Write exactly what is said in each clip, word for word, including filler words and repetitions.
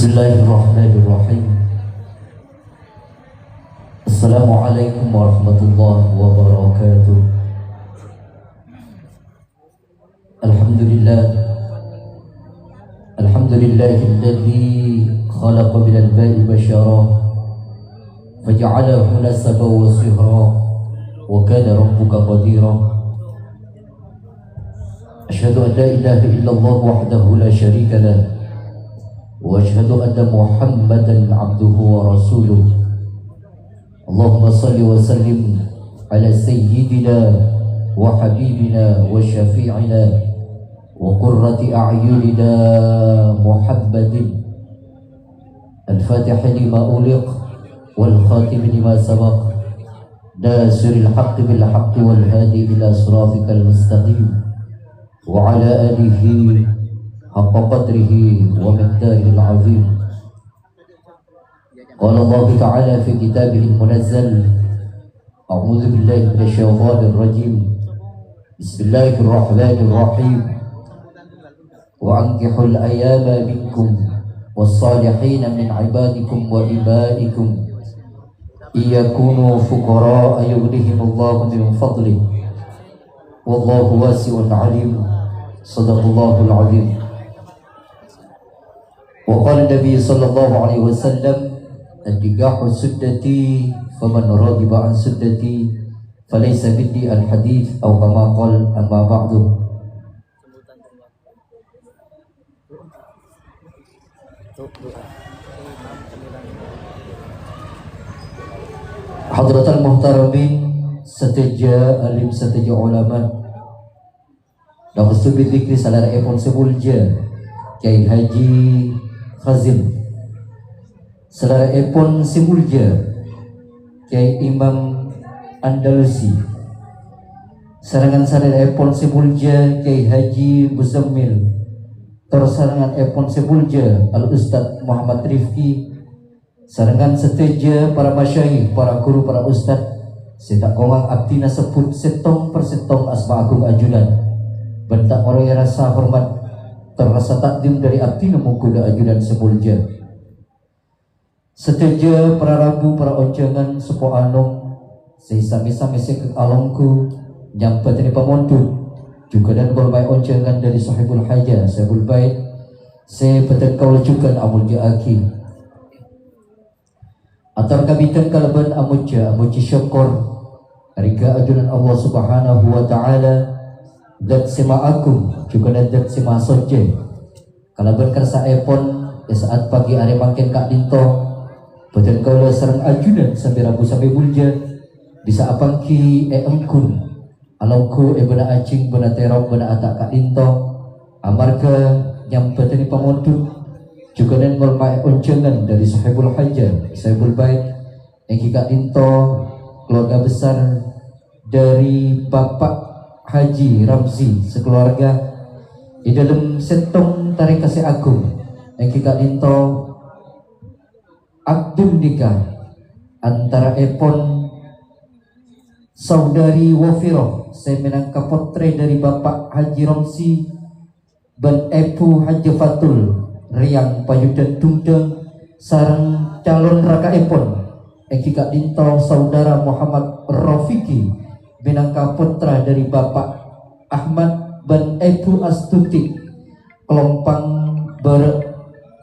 Bismillahirrahmanirrahim. Assalamualaikum warahmatullahi wabarakatuh. Alhamdulillah. Alhamdulillahilladzi khalaqa minal ma'i basyara faja'alahu nasaban wa sihra wa kana rabbuka qadira. Asyhadu an la ilaha illallah wahdahu la syarika lah. Wa asyhadu anna Muhammadan abduhu wa rasuluh. Allahumma shalli wa sallim ala sayyidina wa habibina wa syafi'ina wa qurrati a'yunina Muhammadin al-fatihi lima uliq wal khatimi lima sabaq nasiril haqqi bil haqqi wal hadi ila siratikal mustaqim wa ala alihi haqqa qadrihi wa miqdarihil azim. Qala Allahu ta'ala fi kitabihil munazzal. A'udzu billahi minasy syaithanir rajim. Bismillahirrahmanirrahim. Wa ankihul ayama minkum was-salihina min ibadikum wa imaikum in yakunu fuqara'a yughnihimullahu min fadlih. Wallahu wasi'un alim. Sadaqallahul azim. Wa qala Nabi sallallahu alaihi wasallam, "An-nikahu sunnati, faman raghiba an sunnati, falaysa minni." Al-hadits, aw kama qal, amma ba'du. Hadratal muhtaramin, sadhâjâ alim, sadhâjâ ulama. Nafsu bidzikri salèra'èpon sè molja, Kyai Haji Khazin. Salèra'èpon sè molja, Kyai Imam Andalusi. Sarengngan salèra'èpon sè molja, Kyai Haji Muzammil. Tor sarengnganèpon sè molja, Al Ustadz Muhammad Rifki. Sarengngan sadhâjâ para masyayikh, para ghuru, para ustad, sè ta' kobâ abdhina sebbhut sèttong per sèttong asma agung ajunan, bân ta' ngorangè rasa hormat, tor rasa ta'dzim dhâri abdhina mongghu dhâ' ajunan sè molja. Sadhâjâ para rabu, para onjhângan, seppo anom, sè samè-samè sè alongghu nyambhâdhâni pamondhut, jhughân ngolbâ'â onjhângan dhâri Sohibul Hajah, Sohibul Bait, sè bhâdhân kaulâ jhughân amolja'aghi. Ator kabidhân kalabân amojjhâ, amojhi sokkor, rèngghâ ajunan Allah Subhanahu wa Ta'ala, Dzat sè Maha Agung, jhughân Dzat sè Maha Soccè. Kalabân kersaèpon, è sa'at pagi arè mangkèn ka'dinto, bhâdhân kaulâ sareng ajunan sambi rabu sambi molja, bisa apangghi è engghun, alongghu è bânnè ajhing, bânnè tèrop, bânnè ata' ka'dinto, amarghâ nyambhâdhâni pamondhut, jhughân ngolbâ'â onjhângan dhâri Sohibul Hajah, Sohibul Bait, èngghi ka'dinto keluarga besar dhâri Bapak Haji Ramzi sakalowarga, è dhâlem sèttong tarèka sè agung, èngghi ka'dinto akdun nikah antaraèpon Saudari Wafiro sè mènangka pottrè dhâri Bapak Haji Romsi bân Èbhu Hajjâ Fatul rèyang payuddhân dhungdhâng sareng calon raka'èpon, èngghi ka'dinto Saudara Muhammad Rofiki mènangka pottra dhâri Bapak Ahmad bân Èbhu Astuti, Klompang Bârâ'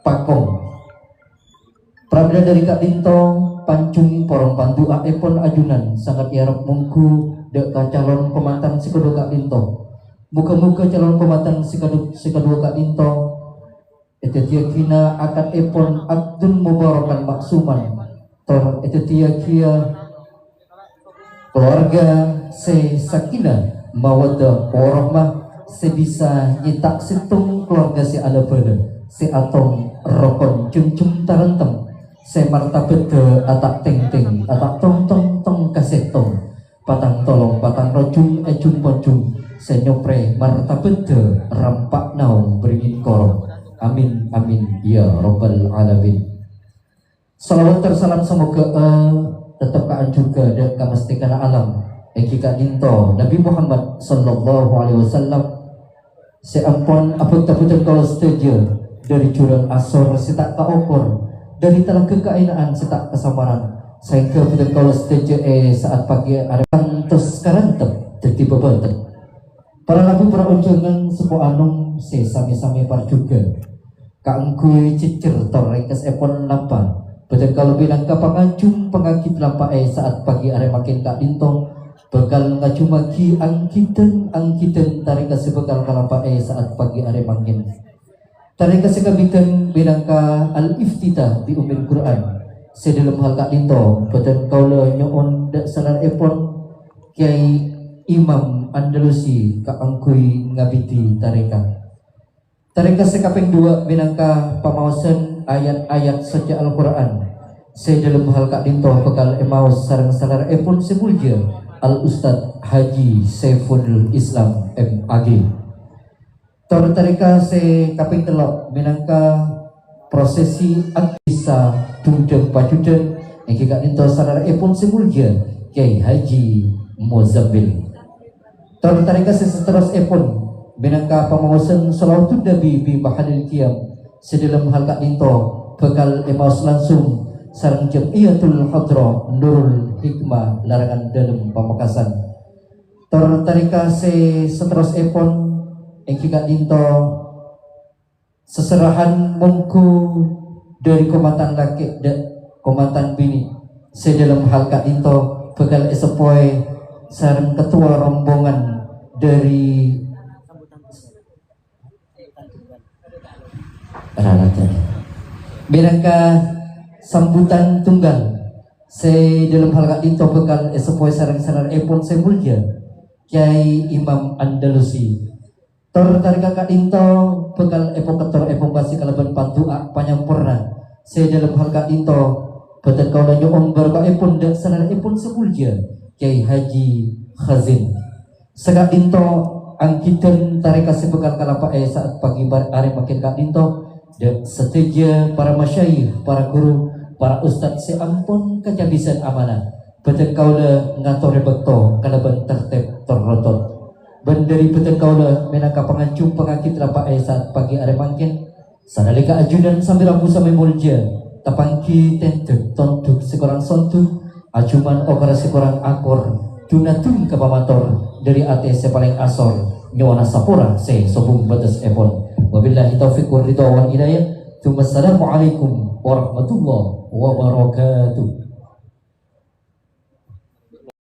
Pakong. Pramèla dhâri ka'dinto, panjhung porong pandu'aèpon ajunan sanget èarep mongghu dhâ' ka calon kamantan sè kaduwâ ka'dinto. Moghâ-moghâ calon kamantan sè kadu-, sè kaduwâ ka'dinto èdhâddhiyâghina akadèpon akdun mubarakan maksuman, tor èdhâddhiyâghiyâ Kalowarga sè sakinah, mawaddah, warahmah, sè bisa nyèta' sèttong kalowarga sè ala-bâlâ, sè atong rokon jhemjhem tarèntem, sè martabhâddhâ ata' tèngtèng, ata' tong-tong tong ka sèttong, patang tolong patang rojhung è jhung-ponjhung, sè nyoprè martabhâddhâ rampa' naong bringin korong. Amin, amin, ya rabbal alamin. Shalawat tor salam samoghâ'â tettep kaanjhughâ dhâ' ka masthèkana alam, èngghi ka'dinto Nabi Muhammad sallallahu alaihi wasallam, sè ampon abhâkta bhâdhân kaulâ sadhâjâ, Dhâri jhurâng asor sè ta' kaokor, dhâri talaga kaèna'an sè ta' kasamaran, saèngghâ bhâdhân kaulâ sadhâjâ è sa'at pagi arè kantos karantep dhâddhi bâbâtep. Para rabu, para onjhângan, seppo anom sè samè-samè parjhughân. Kaangghuy jhejjher tor rèngsè'èpon lampa, bhâdhân kaulâ mènangka pangajhum pangaghi' lampa è sa'at pagi arè mangkèn ka'dinto bhâkal ngajhumaghi angghidhân-angghidhân tarèka sè bhâkal kalampa è sa'at pagi arè mangkèn. Tarèka sè kabidhân mènangka al-iftitah bi ummil Qur'an. Sè dhâlem hal ka'dinto, bhâdhân kaulâ nyo'on dhâ' sanarèpon Kyai Imam Andalusi kaangghuy ngabidhi tarèka. Tarèka sè kapèng duwâ' mènangka pamaosan ayat-ayat soccè Al-Qur'an. Sè dhâlem hal ka'dinto bhâkal èmaos sareng sanarèpon sè molja Al-Ustadz Haji Saiful Islam M A G. Tor tarèka sè kapèng tello' mènangka prosesi akisa dhungdhâng pajudhân èngghi ka'dinto sanarèpon sè molja Kyai Haji Muzammil. Tor tarèka sè saterrossèpon mènangka pamaosan shalawatun Nabi bi mahallil qiyam sè dhâlem hal ka'dinto bhâkal èmaos langsung sareng Jam'iyatul Hadrah Nurul Hikmah Larangan Dhâlem Pamekasan. Tor tarèka sè saterrossèpon èngghi ka'dinto saserahan mongghu dhâri kamantan lakè' dhâ' kamantan binè' sè dhâlem hal ka'dinto bhâkal èseppoè sareng ketua rombongan dhâri Raratan. Mènangka sambutan tunggal sè dhâlem hal ka'dinto bhâkal èseppoè sareng sanarèpon sè molja Kyai Imam Andalusi. Tor tarèka ka'dinto bhâkal èpokettor èpungkasè kalabân pandu'a panyamporna sè dhâlem hal ka'dinto bhâdhân kaulâ nyo'on barokahèpon dhâ' sanarèpon sè molja Kyai Haji Khazin. Saka'dinto angghidhân tarèka sè bhâkal kalampa'è sa'at pagi bar-, arè mangkèn ka'dinto, dhâ' sadhâjâ para masyayikh, para ghuru, para ustad sè ampon kacabisân amanah, bhâdhân kaulâ ngatorè bâkto kalabân tertib tor rotot. Bân dhâri bhâdhân kaulâ mènangka pangajhum pangaghi' lampa'è sa'at pagi arè mangkèn, sanalèka ajunan sambi rabu sambi molja, tapangghi tèndhâk tondhuk sè korang sondhuk, ajuman okara sè korang akor, dun-adun ka pamator, dhâri atè sè palèng asor, nyo'ona sapora sè sobung bâtessèpon. Wabillahi taufiq wal ridha wal hidayah. Tsumma assalamualaikum warahmatullahi wabarakatuh.